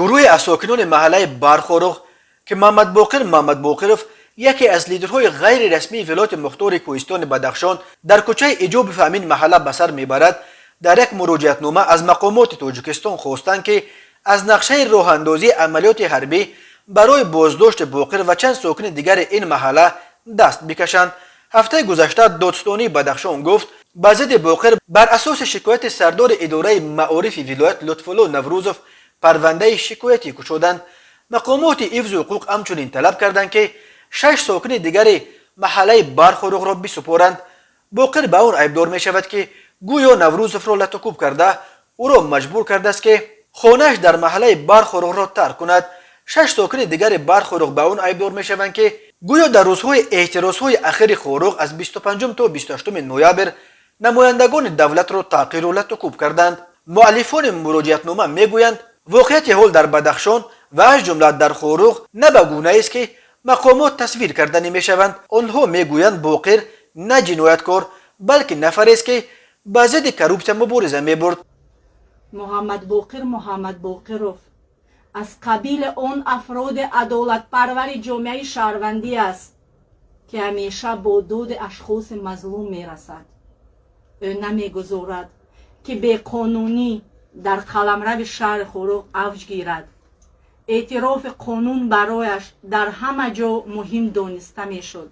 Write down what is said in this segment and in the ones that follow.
Гурӯҳе аз сокинони маҳаллаи Бархоруғ, ки Муҳаммадбоқир Муҳаммадбоқиров, яке аз лидерҳои ғайрирасмии вилояти мухтори кӯҳистони Бадахшон, дар кӯчаи Иҷобов ҳамин маҳалла ба сар мебарад, дар як муроҷиатнома аз мақомоти Тоҷикистон хостанд, ки аз нақшаи роҳандозии амалиёти ҳарбӣ барои боздошти Боқир ва чанд сокини дигари ин маҳалла даст бикашанд. Ҳафтаи гузашта додстонии Бадахшон гуфт, ба зидди Боқир бар асоси шикояти сардори идораи маорифи вилоят Лутфулло Наврӯзов парвандаи шикоятӣ кушоданд. Мақомоти ҳифзу ҳуқуқ ҳамчунин талаб карданд, ки шаш сокини дигари маҳаллаи Бархоруғро бисупоранд. Боқир ба он айбдор мешавад, ки гӯё Наврӯзовро латукӯб карда, ӯро маҷбур кардааст, ки хонааш дар маҳаллаи Бархоруғро тарк кунад. Шаш сокини дигари Бархоруғ ба он айбдор мешаванд, ки гӯё дар рӯзҳои эътирозҳои ахири Хоруғ аз 25 то 28 ноябр намояндагони давлатро таъқиру латукӯб карданд. Муаллифони муроҷиатнома мегӯянд, воқеияти ҳол дар Бадахшон ва аз ҷумла дар Хоруғ на ба гунаест, ки мақомот тасвир карданӣ мешаванд. Онҳо мегӯянд, Боқир на ҷинояткор, балки нафарест, ки ба зидди коррупсия мубориза мебурд. Муҳаммадбоқир Муҳаммадбоқиров аз қабили он афроди адолатпарвари ҷомеаи шаҳрвандӣ аст, ки ҳамеша бо доди ашхоси мазлум мерасад. Ӯ намегузорад, ки беқонунӣ дар қаламрави шаҳри Хоруғ авҷ гирад. Эътирофи қонун барояш дар ҳама ҷо муҳим дониста мешуд.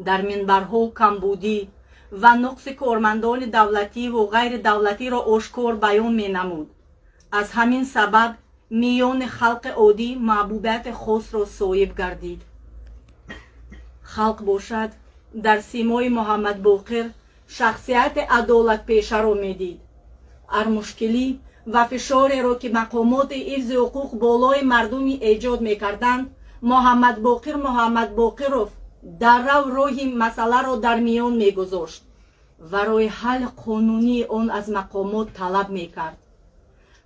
Дар минбарҳо камбудӣ ва нуқси кормандони давлативу ғайридавлатиро ошкор баён менамуд. Аз ҳамин сабаб миёни халқи оддӣ маҳбубияти хосро соҳиб гардид. Халқ бошад, дар симои Муҳаммадбоқир шахсияти адолатпешаро медид. Ҳар мушкилӣ ва фишореро, ки мақомоти ҳифзи ҳуқуқ болои мардуми эҷод мекарданд, Муҳаммадбоқир Муҳаммадбоқиров даррав роҳи масъаларо дар миён мегузошт ва роҳи ҳалли қонунии он аз мақомот талаб мекард.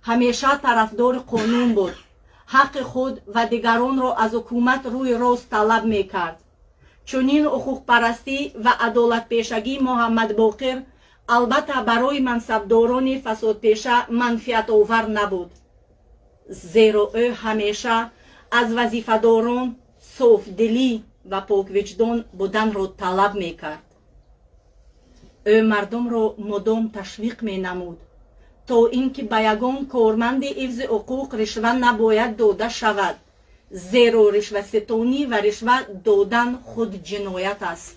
Ҳамеша тарафдори қонун буд, ҳаққи худ ва дигаронро аз ҳукумат рӯи рост талаб мекард. Чунин ҳуқуқпарастӣ ва адолатпешагии Муҳаммадбоқир албатта барои мансабдорони фасодпеша манфиатовар набуд, зеро ӯ ҳамеша аз вазифадорон софдилӣ ва поквиҷдон буданро талаб мекард. Ӯ мардумро мудом ташвиқ менамуд, то ин ки ба ягон корманди ҳифзи ҳуқуқ ришва набояд дода шавад, зеро ришваситонӣ ва ришва додан худ ҷиноят аст.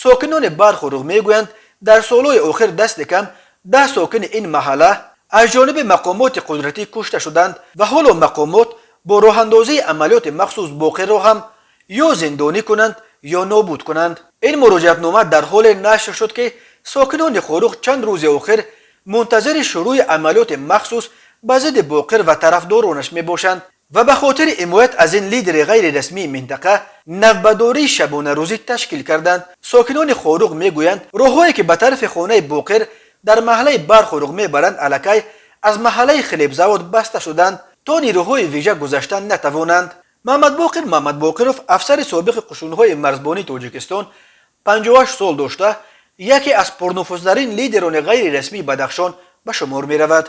Сокинони Бархоруғ мегӯянд, дар солҳои охир дасти кам 10 сокини ин маҳалла аз ҷониби мақомоти қудратӣ кушта шуданд ва ҳоло мақомот бо роҳандозии амалиёти махсус Боқирро ҳам ё зиндонӣ кунанд, ё нобуд кунанд. Ин муроҷиатнома дар ҳоле нашр шуд, ки сокинони Хоруғ чанд рӯзи охир мунтазири шурӯъи амалиёти махсус ба зидди Боқир ва тарафдоронаш мебошанд ва ба хотири ҳимоят аз ин лидери ғайрирасмии минтақа навбатдории шабонарӯзӣ ташкил карданд. Сокинони Хоруғ мегӯянд, роҳҳое, ки ба тарафи хонаи Боқир дар маҳаллаи Бархоруғ мебаранд, аллакай аз маҳаллаи Хлебзавод баста шуданд, то нирӯҳои вижа гузаштан натавонанд. Муҳаммадбоқир Муҳаммадбоқиров, афсари собиқи қушунҳои марзбонии Тоҷикистон, 58 сол дошта, яке аз пурнуфузтарин лидерони ғайрирасмии Бадахшон ба шумор меравад.